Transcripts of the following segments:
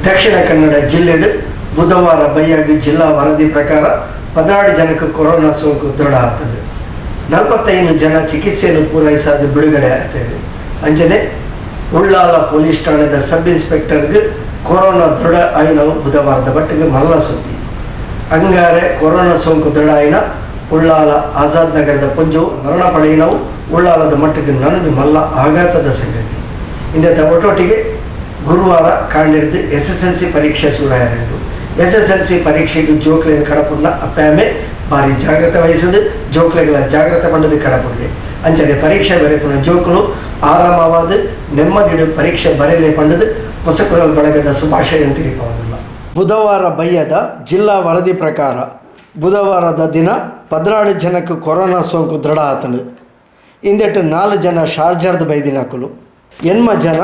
Dakshina Kannada ಜಿಲ್ಲೆಡ್ ಬುಧವಾರ ಬಯ್ಯಗ್ ಜಿಲ್ಲಾ ವರದಿ ಪ್ರಕಾರ 12 ಜನಕ್ಕೆ ಕೊರೋನಾ ಸೋಂಕು ದೃಢ ಆತದೆ. 45 ಜನ ಚಿಕಿತ್ಸೆಯನ್ನು ಪೂರೈಸಾದ ಬಿಡುಗಡೆ ಆಗ್ತದೆ. ಅಂಚನೆ ಉಳ್ಳಾಲ ಪೊಲೀಸ್ ಠಾಣೆದ ಸಬ್ ಇನ್ಸ್ಪೆಕ್ಟರ್ಗೆ ಕೊರೋನಾ ದೃಢ ಆಯಿನವು ಬುಧವಾರದ ಮಟ್ಟಿಗೆ ಮಲ್ಲ ಸುದ್ದಿ. ಅಂಗಾರೆ ಕೊರೋನಾ ಸೋಂಕು ದೃಢ ಆಯಿನ ಉಳ್ಳಾಲ ಆಜಾದ್ ನಗರದ ಪೊಂಜವು ಮರಣ ಪಡೆಯಿನವು ಉಳ್ಳಾಲದ ಮಟ್ಟಿಗೆ ನನಗೆ ಮಲ್ಲ ಆಘಾತದ ಸಂಗತಿ. ಇಂದೆತ ಒಟ್ಟೊಟ್ಟಿಗೆ ಗುರುವಾರ ಕಾಂಡಿಡ್ದು ಎಸ್ಎಸ್ಎಲ್ಸಿ ಪರೀಕ್ಷೆ ಶುರುವಾಯಿರುಂಡು. ಎಸ್ಎಸ್ಎಲ್ಸಿ ಪರೀಕ್ಷೆಗೆ ಜೋಕ್ಲೆನ್ ಕಡಪುಡ್ನ ಅಪ್ಪಾಮೆ ಭಾರಿ ಜಾಗ್ರತೆ ವಹಿಸದು ಜೋಕ್ಲೆಗಳ ಜಾಗ್ರತೆ ಪಂಡದು ಕಡಪುಡ್ಲೆ. ಅಂಚನೆ ಪರೀಕ್ಷೆ ಬರೆಪುನ ಜೋಕುಲು ಆರಾಮವಾದ ನೆಮ್ಮದಿಡು ಪರೀಕ್ಷೆ ಬರೆಯಲೆ ಪಂಡದು ಹೊಸಕುರಲ್ ಬಳಗದ ಶುಭಾಶಯ ತಿಳಿಪವುದಿಲ್ಲ. ಬುಧವಾರ ಬಯ್ಯದ ಜಿಲ್ಲಾ ವರದಿ ಪ್ರಕಾರ ಬುಧವಾರದ ದಿನ 12 ಜನಕ್ಕೆ ಕೊರೋನಾ ಸೋಂಕು ದೃಢ ಆತನು. ಇಂದೆಟ್ಟು 4 ಜನ ಶಾರ್ಜಾರ್ದ ಬೈದಿನಕುಲು, 8 ಜನ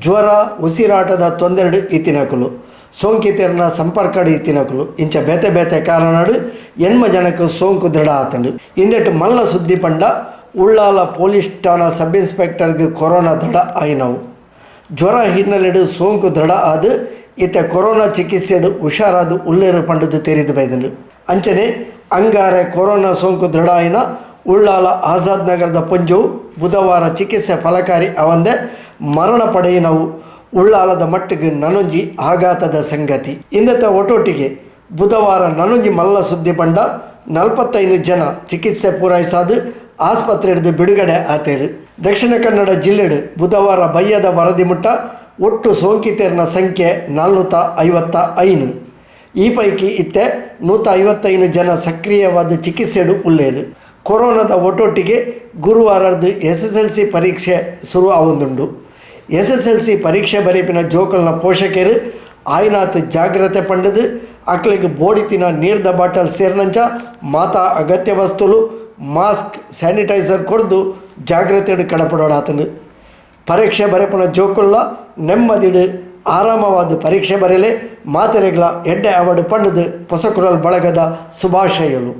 ಜ್ವರ, ಉಸಿರಾಟದ ತೊಂದರೆಡು ಇತ್ತಿನಕುಲು, ಸೋಂಕಿತರನ ಸಂಪರ್ಕಡು ಇತ್ತಿನಕುಲು, ಇಂಚ ಬೇತೆ ಬೇತೆ ಕಾರಣಡು 8 ಜನಕ್ಕೆ ಸೋಂಕು ದೃಢ ಆತಂಡು. ಇಂದೆಟ್ಟು ಮಲ್ಲ ಸುದ್ದಿ ಪಂಡ ಉಳ್ಳಾಲ ಪೊಲೀಸ್ ಠಾಣಾ ಸಬ್ ಇನ್ಸ್ಪೆಕ್ಟರ್ಗೆ ಕೊರೋನಾ ದೃಢ ಆಯಿನವು. ಜ್ವರ ಹಿನ್ನೆಲೆಡು ಸೋಂಕು ದೃಢ ಆದು ಇತ್ತ ಕೊರೋನಾ ಚಿಕಿತ್ಸೆಡು ಹುಷಾರಾದ ಉಲ್ಲೇರು ಪಂಡದು ತೆರಿದು ಬೈದನು. ಅಂಚನೆ ಅಂಗಾರೆ ಕೊರೋನಾ ಸೋಂಕು ದೃಢ ಆಯಿನ ಉಳ್ಳಾಲ ಆಜಾದ್ ನಗರದ ಪೊಂಜವು ಬುಧವಾರ ಚಿಕಿತ್ಸೆ ಫಲಕಾರಿ ಅವಂದೆ ಮರಣ ಪಡೆಯಿನವು ಉಳ್ಳಾಲದ ಮಟ್ಟಿಗೆ ನನೊಂಜಿ ಆಘಾತದ ಸಂಗತಿ. ಇಂದತ ಒಟೊಟ್ಟಿಗೆ ಬುಧವಾರ ನನೊಂಜಿ ಮಲ್ಲ ಸುದ್ದಿ ಪಂಡ 45 ಜನ ಚಿಕಿತ್ಸೆ ಪೂರೈಸಾದು ಆಸ್ಪತ್ರೆ ಹಿಡಿದು ಬಿಡುಗಡೆ ಆತೇರು. ದಕ್ಷಿಣ ಕನ್ನಡ ಜಿಲ್ಲೆಡು ಬುಧವಾರ ಬಯ್ಯದ ವರದಿ ಮುಟ್ಟ ಒಟ್ಟು ಸೋಂಕಿತರನ ಸಂಖ್ಯೆ 455. ಈ ಪೈಕಿ ಇತ್ತೆ 155 ಜನ ಸಕ್ರಿಯವಾದ ಚಿಕಿತ್ಸೆಡು ಉಲ್ಲೇರು. ಕೊರೋನಾದ ಒಟ್ಟೊಟ್ಟಿಗೆ ಗುರುವಾರದ್ದು ಎಸ್ಎಸ್ಎಲ್ಸಿ ಪರೀಕ್ಷೆ ಶುರು ಆವೊಂದುಂಡು. ಎಸ್ಎಸ್ಎಲ್ಸಿ ಪರೀಕ್ಷೆ ಬರೀಪಿನ ಜೋಕಲ್ನ ಪೋಷಕರು ಆಯ್ನಾತ್ ಜಾಗ್ರತೆ ಪಂಡದು ಅಕ್ಲಿಗೆ ಬೋಡಿತಿನ ನೀರ್ದ ಬಾಟಲ್ ಸೇರಿನಂಚ ಮಾತಾ ಅಗತ್ಯ ವಸ್ತುಲು, ಮಾಸ್ಕ್, ಸ್ಯಾನಿಟೈಸರ್ ಕೊಡ್ದು ಜಾಗ್ರತೆಡು ಕಡಪಡೋಡಾತನು. ಪರೀಕ್ಷೆ ಬರೆಪುನ ಜೋಕುಲ್ಲ ನೆಮ್ಮದಿಡು ಆರಾಮವಾದ ಪರೀಕ್ಷೆ ಬರೆಯಲೆ, ಮಾತೆರೆಗ್ಲ ಎಡ್ಡೆ ಅವಡು ಪಂಡದು ಪೊಸಕುರಲ್ ಬಳಗದ ಶುಭಾಶಯಲು.